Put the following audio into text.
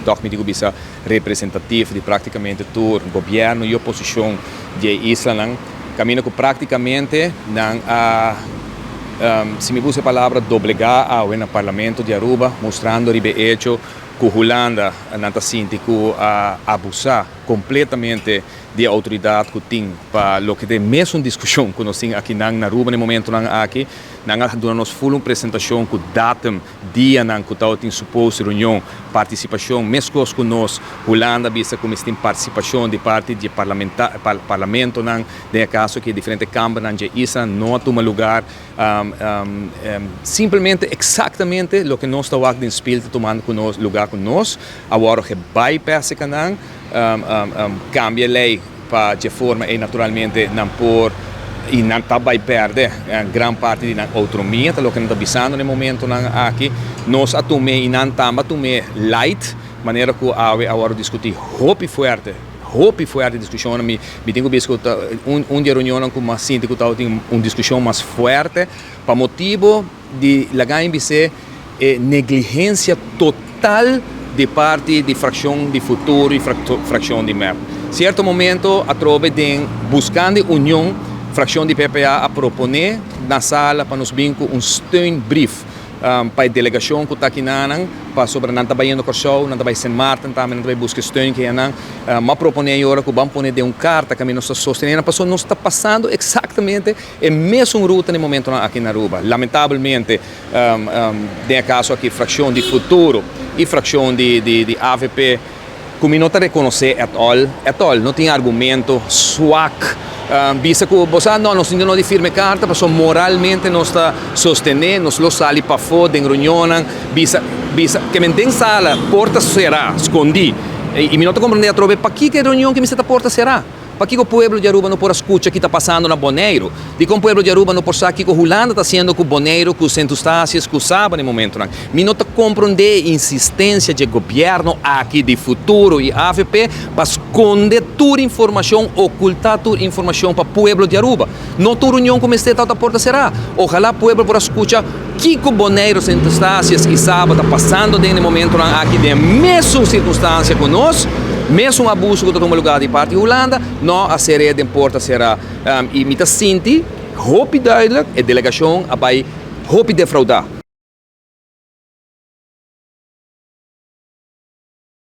Toch mi tin ku bisa representatief di práktikamente tur gobièrnu i oposishon di e islanan, kaminda ku práktikamente nan a, si mi buska e palabra, doblegá awe na Parlamento di Aruba, mustrando riba e echo ku Hulanda nan ta sinti ku a abusá kompletamente di e outoridat ku tin pa loke ta e mesun diskushon ku nos tin akinan na Aruba na e momentonan aki. Nan a duna nos ful un presentashon ku datum, dianan ku tabatin supos reunion, partisipashon meskos ku nos. Hulanda a bisa ku mester tin partisipashon di parti di e parlamentonan, den e kaso aki e diferente kambernan dje isla no a tuma lugar. Simplemente eksaktamente loke nos ta wak den spil ta tumando ku nos lugar ku nos a wòrdu gebypass e kanan, kambia e lei pa dje forma ei naturalmente nan por i nan ta bai pèrdè gran parti di nan outonomia, ta loke nan ta bisando na e momentonan aki. Nos a tum'é i nan tambe a tum'é light, manera ku awe a wòrdu diskutí hopi fuerte, hopi fuerte diskushonnan. Mi mi tin ku bisa ku ta un un di e reunionnan ku mas sinti ku tabatin un diskushon mas fuerte pa motibu di laga mi bis'é e negligensia total di parti di frakshon di Futuro i frakshon di mep. Sierto momento atrobe den buskando e union, frakshon di PPA a proponé na sala pa nos bin ku un steunbrief pa e delegashon ku ta akinanan, pasobra nan ta bayendo Kòrsou, nan ta bai Sint Maarten tambe, nan ta bai buska e steun ku nan. M'a proponé e ora ku ban pone den un karta kaminda nos ta sostené nan, pasobra nos ta pasando eksaktamente e mesun ruta na e momentonan aki na Aruba. Lamentabelmente Den e kaso aki frakshon di Futuro i frakshon di avp ku mi no ta rekonosé at all, at all, no tin argumento, swak, bisa ku bo sa no, nos tin no di firma e karta pasobra moralmente nos ta sostené, nos lo sali pafó den reunionnan, bisa, bisa, ke men den sala porta será, skondí, i mi no ta komprendé atrobe pakiko e reunion ke mester ta porta será. Pakiko pueblo di Aruba no por a skucha ki ta pasando na Boneiru? Dikon pueblo di Aruba no por sa kiko Hulanda ta hasiendo ku Boneiru, ku Sint Eustatius, ku Saba na e momentunan? Mi no ta komprondé e insistensia dje gobièrnu aki di Futuro i avp pa skonde tur informashon, okultá tur informashon pa pueblo di Aruba. No tur reunion ku mester ta por ta será. Ojalá pueblo por a skucha kiko Boneiru, Sint Eustatius i Saba ta pasando den e momentunan aki den e mesun sirkunstansia ku nos, mesun abuso ku ta tuma lugá di parti Hulanda, no a ser'é den porta será. I mi ta sinti hopi duidelijk e delegashon a bai hopi defraudá.